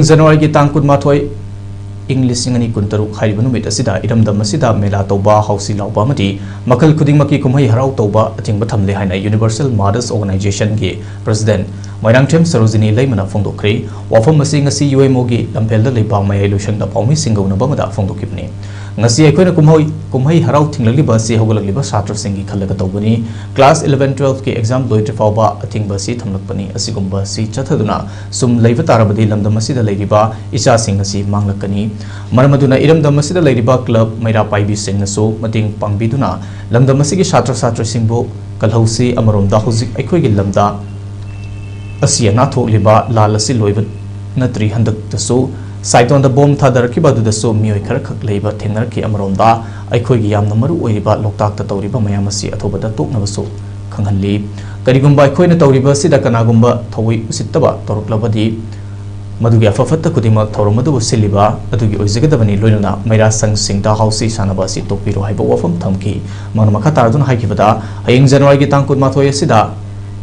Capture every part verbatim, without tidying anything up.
ꯖꯅꯋꯥꯔꯤꯒꯤ ꯇꯥꯡ ꯀꯨꯟꯃꯥꯊꯣꯏ, ꯏꯪ ꯂꯤꯁꯤꯡ ꯑꯅꯤ ꯀꯨꯟꯇꯔꯨꯛ ꯍꯥꯏꯔꯤꯕ ꯅꯨꯃꯤꯠ ꯑꯁꯤꯗ ꯏꯔꯝꯗꯝ ꯑꯁꯤꯗ ꯃꯦꯂꯥ ꯇꯧꯕ, ꯍꯥꯎꯁꯤ ꯂꯥꯎꯕ ꯑꯃꯗꯤ ꯃꯈꯜ ꯈꯨꯗꯤꯡꯃꯛꯀꯤ ꯀꯨꯝꯍꯩ ꯍꯔꯥꯎ ꯇꯧꯕ ꯑꯊꯤꯡꯕ ꯊꯝꯂꯦ ꯍꯥꯏꯅ Universal Mothers Organizationꯒꯤ President Moirangthem Sarojini ꯂꯩꯃꯅ ꯐꯣꯡꯗꯣꯛꯈ꯭ꯔꯦ꯫ ꯋꯥꯐꯝ ꯑꯁꯤ ꯉꯁꯤ UMOꯒꯤ ꯂꯝꯐꯦꯜꯗ ꯂꯩꯕ ꯃꯌꯥꯏ ꯂꯣꯏꯁꯪꯗ ꯄꯥꯎꯃꯤꯁꯤꯡꯒ ꯎꯅꯕ ꯑꯃꯗ ꯐꯣꯡꯗꯣꯛꯈꯤꯕꯅꯤ꯫ ꯉꯁꯤ ꯑꯩꯈꯣꯏꯅ ꯀꯨꯝꯍꯩ, ꯀꯨꯝꯍꯩ ꯍꯔꯥꯎ ꯊꯤꯡꯂꯛꯂꯤꯕ ꯑꯁꯤ ꯍꯧꯒꯠꯂꯛꯂꯤꯕ ꯁꯥꯇ꯭ꯔꯁꯤꯡꯒꯤ ꯈꯜꯂꯒ ꯇꯧꯕꯅꯤ꯫ Class eleven, twelveꯀꯤ exam ꯂꯣꯏꯗ꯭ꯔꯤ ꯐꯥꯎꯕ ꯑꯊꯤꯡꯕ ꯑꯁꯤ ꯊꯝꯂꯛꯄꯅꯤ꯫ ꯑꯁꯤꯒꯨꯝꯕ ꯑꯁꯤ ꯆꯠꯊꯗꯨꯅ ꯁꯨꯝ ꯂꯩꯕ ꯇꯥꯔꯕꯗꯤ ꯂꯝꯗꯝ ꯑꯁꯤꯗ ꯂꯩꯔꯤꯕ ꯏꯆꯥꯁꯤꯡ ꯑꯁꯤ ꯃꯥꯡꯂꯛꯀꯅꯤ꯫ ꯃꯔꯝ ꯑꯗꯨꯅ ꯏꯔꯝꯗꯝ ꯑꯁꯤꯗ ꯂꯩꯔꯤꯕ club ꯃꯩꯔꯥ ꯄꯥꯏꯕꯤꯁꯤꯡꯅꯁꯨ ꯃꯇꯦꯡ ꯄꯥꯡꯕꯤꯗꯨꯅ ꯂꯝꯗꯝ ꯑꯁꯤꯒꯤ ꯁꯥꯇ꯭ꯔ ꯁꯥꯇ꯭ꯔꯤꯁꯤꯡꯕꯨ ꯀꯜꯍꯧꯁꯤ꯫ ꯑꯃꯔꯣꯝꯗ ꯍꯧꯖꯤꯛ ꯑꯩꯈꯣꯏꯒꯤ ꯂꯝꯗ ꯑꯁꯤ ꯑꯅꯥ ꯊꯣꯛꯂꯤꯕ ꯂꯥꯟ ꯑꯁꯤ ꯂꯣꯏꯕ ꯅꯠꯇ꯭ꯔꯤ꯫ ꯍꯟꯗꯛꯇꯁꯨ ꯁꯥꯏꯇꯣꯟꯗ bomb ꯊꯥꯗꯔꯛꯈꯤꯕ ꯑꯗꯨꯗꯁꯨ ꯃꯤꯑꯣꯏ ꯈꯔꯈꯛ ꯂꯩꯕ ꯊꯦꯡꯅꯔꯛꯈꯤ꯫ ꯑꯃꯔꯣꯝꯗ ꯑꯩꯈꯣꯏꯒꯤ ꯌꯥꯝꯅ ꯃꯔꯨ ꯑꯣꯏꯔꯤꯕ ꯂꯣꯛꯇꯥꯛꯇ ꯇꯧꯔꯤꯕ ꯃꯌꯥꯝ ꯑꯁꯤ ꯑꯊꯨꯕꯗ ꯇꯣꯛꯅꯕꯁꯨ ꯈꯪꯍꯜꯂꯤ꯫ ꯀꯔꯤꯒꯨꯝꯕ ꯑꯩꯈꯣꯏꯅ ꯇꯧꯔꯤꯕ ꯑꯁꯤꯗ ꯀꯅꯥꯒꯨꯝꯕ ꯊꯑꯣꯏ ꯎꯁꯤꯠꯇꯕ ꯇꯧꯔꯛꯂꯕꯗꯤ ꯃꯗꯨꯒꯤ ꯑꯐ ꯐꯠꯇ ꯈꯨꯗꯤꯡꯃꯛ ꯊꯧꯔꯝ ꯑꯗꯨꯕꯨ ꯁꯤꯜꯂꯤꯕ ꯑꯗꯨꯒꯤ ꯑꯣꯏꯖꯒꯗꯕꯅꯤ꯫ ꯂꯣꯏꯅꯅ ꯃꯩꯔꯥ ꯁꯪꯁꯤꯡꯗ ꯍꯥꯎꯁꯤ ꯁꯥꯟꯅꯕ ꯑꯁꯤ ꯇꯣꯛꯄꯤꯔꯣ ꯍꯥꯏꯕ ꯋꯥꯐꯝ ꯊꯝꯈꯤ꯫ ꯃꯍꯥꯛꯅ ꯃꯈꯥ ꯇꯥꯔꯗꯨꯅ ꯍꯥꯏꯈꯤꯕꯗ, ꯍꯌꯦꯡ ꯖꯅꯋꯥꯔꯤꯒꯤ ꯇꯥꯡ ꯀꯨꯟꯃꯥꯊꯣꯏ ꯑꯁꯤꯗ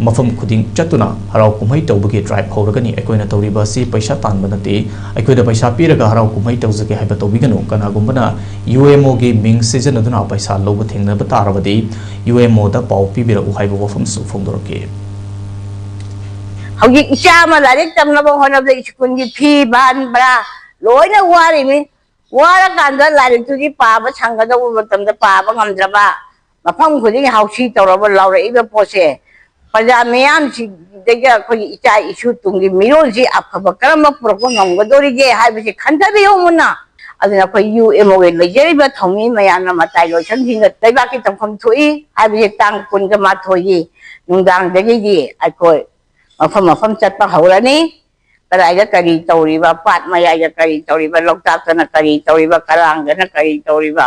ꯃꯐꯝ ꯈꯨꯗꯤꯡ ꯆꯠꯇꯨꯅ ꯍꯔꯥꯎ ꯀꯨꯝꯍꯩ ꯇꯧꯕꯒꯤ drive ꯍꯧꯔꯒꯅꯤ꯫ ꯑꯩꯈꯣꯏꯅ ꯇꯧꯔꯤꯕ ꯑꯁꯤ ꯄꯩꯁꯥ ꯇꯥꯟꯕ ꯅꯠꯇꯦ꯫ ꯑꯩꯈꯣꯏꯗ ꯄꯩꯁꯥ ꯄꯤꯔꯒ ꯍꯔꯥꯎ ꯀꯨꯝꯍꯩ ꯇꯧꯖꯒꯦ ꯍꯥꯏꯕ ꯇꯧꯕꯤꯒꯅꯨ꯫ ꯀꯅꯥꯒꯨꯝꯕꯅ UMOꯒꯤ ꯃꯤꯡ ꯁꯤꯖꯤꯟꯅꯗꯨꯅ ꯄꯩꯁꯥ ꯂꯧꯕ ꯊꯦꯡꯅꯕ ꯇꯥꯔꯕꯗꯤ UMOꯗ ꯄꯥꯎ ꯄꯤꯕꯤꯔꯛꯎ ꯍꯥꯏꯕ ꯋꯥꯐꯝꯁꯨ ꯐꯣꯡꯗꯣꯔꯛꯈꯤ꯫ ꯍꯧꯖꯤꯛ ꯏꯆꯥ ꯑꯃ ꯂꯥꯏꯔꯤꯛ ꯇꯝꯅꯕ ꯍꯣꯠꯅꯕꯗ ꯁ꯭ꯀꯨꯜꯒꯤ ꯐꯤ, ꯚꯥꯟ ꯚꯔꯥ ꯂꯣꯏꯅ ꯋꯥꯔꯤꯃꯤ꯫ ꯋꯥꯔꯀꯥꯟꯗ ꯂꯥꯏꯔꯤꯛꯇꯨꯗꯤ ꯄꯥꯕ ꯁꯪꯒꯗꯧꯕ ꯃꯇꯝꯗ ꯄꯥꯕ ꯉꯝꯗ꯭ꯔꯕ, ꯃꯐꯝ ꯈꯨꯗꯤꯡꯒꯤ ꯍꯥꯎꯁꯤ ꯇꯧꯔꯕ ꯂꯥꯎꯔꯛꯏꯕ ꯄꯣꯠꯁꯦ, ꯄ꯭ꯔꯖꯥ ꯃꯤꯌꯥꯝꯁꯤꯗꯒꯤ ꯑꯩꯈꯣꯏꯒꯤ ꯏꯆꯥ ꯏꯁꯨ ꯇꯨꯡꯒꯤ ꯃꯤꯔꯣꯜꯁꯤ ꯑꯐꯕ ꯀꯔꯝꯕ ꯄꯨꯔꯛꯄ ꯉꯝꯒꯗꯧꯔꯤꯒꯦ ꯍꯥꯏꯕꯁꯤ ꯈꯟꯊꯕꯤꯌꯨ ꯃꯨꯟꯅ꯫ ꯑꯗꯨꯅ ꯑꯩꯈꯣꯏ UMOꯒꯤ ꯂꯩꯖꯔꯤꯕ ꯊꯧꯃꯤ ꯃꯌꯥꯝꯅ ꯃꯇꯥꯏ ꯂꯣꯏꯁꯪꯁꯤꯡꯗ ꯂꯩꯕꯥꯛꯀꯤ ꯇꯧꯐꯝ ꯊꯣꯛꯏ ꯍꯥꯏꯕꯁꯤ ꯇꯥꯡ ꯀꯨꯟꯒ ꯃꯥꯊꯣꯏꯒꯤ ꯅꯨꯡꯗꯥꯡꯗꯒꯤꯗꯤ ꯑꯩꯈꯣꯏ ꯃꯐꯝ ꯃꯐꯝ ꯆꯠꯄ ꯍꯧꯔꯅꯤ꯫ ꯀꯗꯥꯏꯗ ꯀꯔꯤ ꯇꯧꯔꯤꯕ, ꯄꯥꯠ ꯃꯌꯥꯏꯗ ꯀꯔꯤ ꯇꯧꯔꯤꯕ, ꯂꯣꯛꯇꯥꯛꯇꯅ ꯀꯔꯤ ꯇꯧꯔꯤꯕ, ꯀꯔꯥꯡꯗꯅ ꯀꯔꯤ ꯇꯧꯔꯤꯕ,